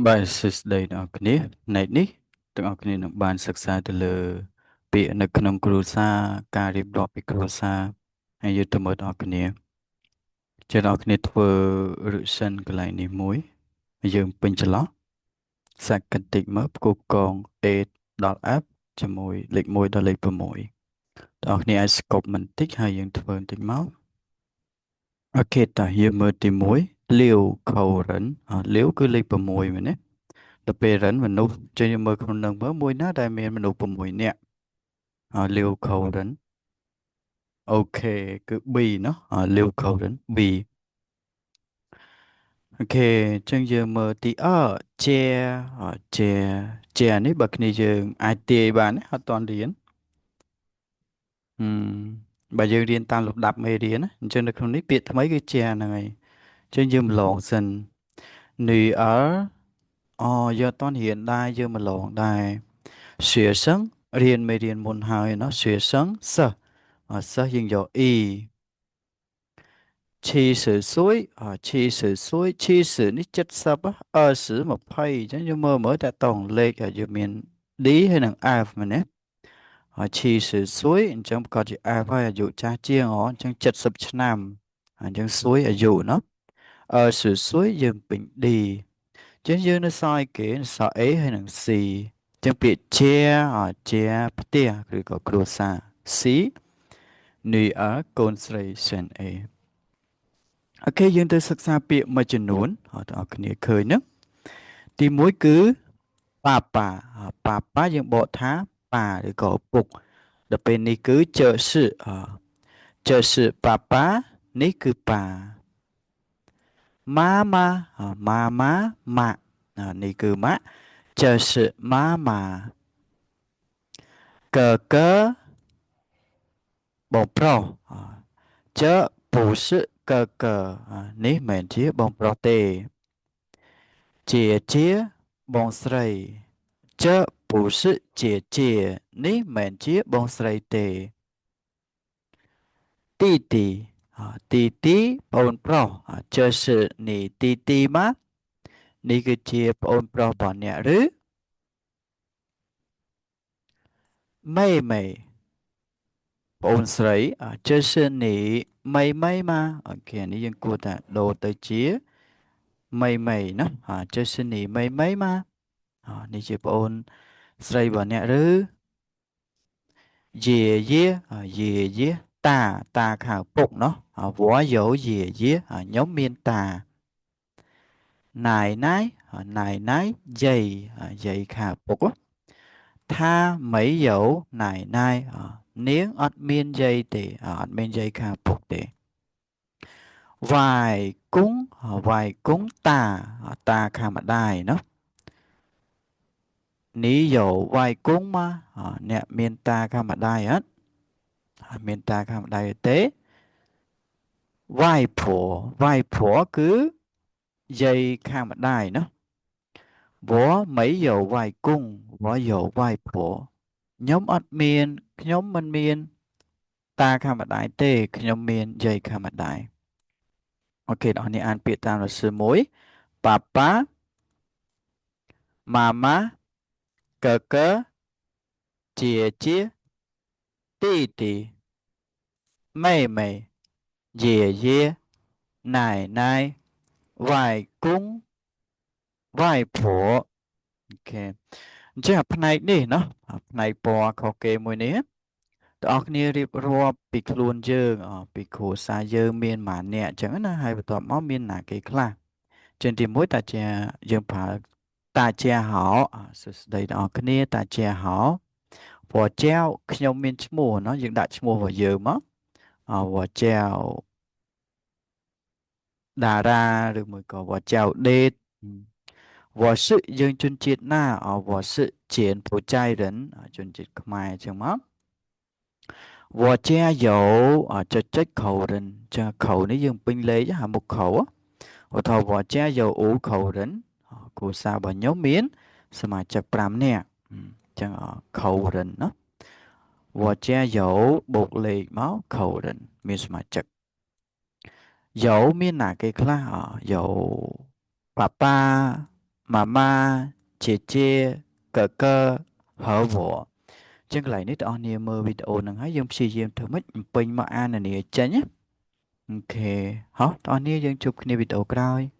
បាទសួស្តីអ្នកនរគ្នាផ្នែកនេះទាំងអស់គ្នានឹងបានសិក្សាទៅលើពាក្យនៅក្នុងគ្រួសារការរៀបរាប់ពីគ្រួសារហើយយើងទៅមើលទាំងអស់គ្នាជាអ្នកគ្នាធ្វើ revision កន្លែងនេះមួយយើងពេញចន្លោះសាក់កតិចមើលផ្គូផ្គង A ដល់ F ជាមួយលេខ1ដល់លេខ6ទាំងអស់គ្នាអាចស្កប់បន្តិចហើយយើងធ្វើបន្តិចមក OK តោះយើងមើលទី1លាវខោរិនលាវគឺលេខ6មែនទេដល់ពេលរិនមនុស្សចេញមើលក្នុងនឹងមើលមួយណាដែលមានមនុស្ស6នាក់លាវខោរិន OK គឺ B ណោះលាវខោរិន B OK អញ្ចឹងយើងមើលទីអជាជាជានេះបើគ្នាយើងអាចទាយបានអត់តន់រៀនហឹមបើយើងរៀនតាមលំដាប់មេរៀនណាអញ្ចឹងនៅក្នុងនេះពាក្យថ្មីគឺជាហ្នឹងហើយអញ្ចឹងយើងម្លងសិន 女儿អូយើងអត់តន់រៀនដែរយើងម្លងដែរ学生រៀនមេរៀនមុនហើយណោះ学生សិស្សសិស្សយើងយក E 七十岁七十岁七十នេះ70 20 20អញ្ចឹងយើងមើលមើលតែតងលេខយើងមាន D ហើយនិង F មែនទេហើយ七十岁អញ្ចឹងប្រកាសជា F ហើយអាយុចាស់ជាងអញ្ចឹង70ឆ្នាំអញ្ចឹង 岁អាយុណោះ二十岁យើងពេញ D អញ្ចឹងយើងនៅសល់គេសល់ A ហើយនិង C អញ្ចឹងពាក្យជាជាផ្ទះឬក៏គ្រួសារ C 女儿កូនស្រី选 A OK យើងទៅសិក្សាពាក្យមួយចំនួនបងប្អូនគ្នាឃើញហ្នឹងទី1គឺ爸爸爸爸យើងបកថាប៉ាឬក៏ឪពុកដល់ពេលនេះគឺ这是这是爸爸នេះគឺប៉ា 妈妈妈妈ម៉ាក់នេះគឺម៉ាក់这是妈妈哥哥បងប្រុស这不是哥哥នេះមិនមែនជាបងប្រុសទេ姐姐បងស្រី这不是姐姐នេះមិនមែនជាបងស្រីទេ弟弟弟弟បងប្រុស这是你弟弟吗នេះគឺជាប្អូនប្រុសរបស់អ្នកឬ妹妹ប្អូនស្រី这是你妹妹吗 OK នេះយើងគួរតែដូរទៅជា妹妹ណា这是你妹妹吗នេះជាប្អូនស្រីរបស់អ្នកឬ爷爷爷爷តាតាខាងពុកណោះ我有爷爷ខ្ញុំមានតា奶奶奶奶យាយយាយខាងពុក他没有奶奶នាងអត់មានយាយទេអត់មានយាយខាងពុកទេ外公外公តាតាខាងម្ដាយណោះ你有外公吗អ្នកមានតាខាងម្ដាយអត់មានតាខាងម្ដាយទេ外婆外婆គឺយាយខាងម្ដាយណោះ我没有外公我有外婆ខ្ញុំអត់មានខ្ញុំមិនមានតាខាងម្ដាយទេខ្ញុំមានយាយខាងម្ដាយ OK ដល់នេះអានពាក្យតាមរសមួយ爸爸妈妈哥哥姐姐弟弟妹妹爷爷奶奶外公外婆 OK អញ្ចឹងផ្នែកនេះណោះផ្នែកពណ៌ខុសគេមួយនេះបងប្អូនគ្នារៀបរាប់ពីខ្លួនយើងពីគ្រួសារយើងមានម៉ាអ្នកអញ្ចឹងណាហើយបន្ទាប់មកមានណាគេខ្លះជាទី1តាជាយើងប្រើ大家好សួស្តីបងប្អូនគ្នា大家好我叫ខ្ញុំមានឈ្មោះណោះយើងដាក់ឈ្មោះរបស់យើងមក我叫តារាឬមួយក៏我叫ដេត我是យើងជនជាតិណា我是柬埔寨人ជនជាតិខ្មែរអញ្ចឹងមក我家有ចុចចុច口人ចឹង口នេះយើងពេញលេខហាមុខ口ឧទាហរណ៍我家有五口人គ្រួសាររបស់ខ្ញុំមានសមាជិក5នាក់អញ្ចឹង口人ណា我家有បូកលេខមក口人មានសមាជិក 有មានណាគេខ្លះ有爸爸妈妈姐姐哥哥和我 ចឹងកន្លែងនេះបងប្អូនមើលវីដេអូហ្នឹងហើយយើងព្យាយាមធ្វើម៉េចបំពេញមកអាននាចេញណាOK ហោះបងប្អូនយើងជួបគ្នាវីដេអូក្រោយ។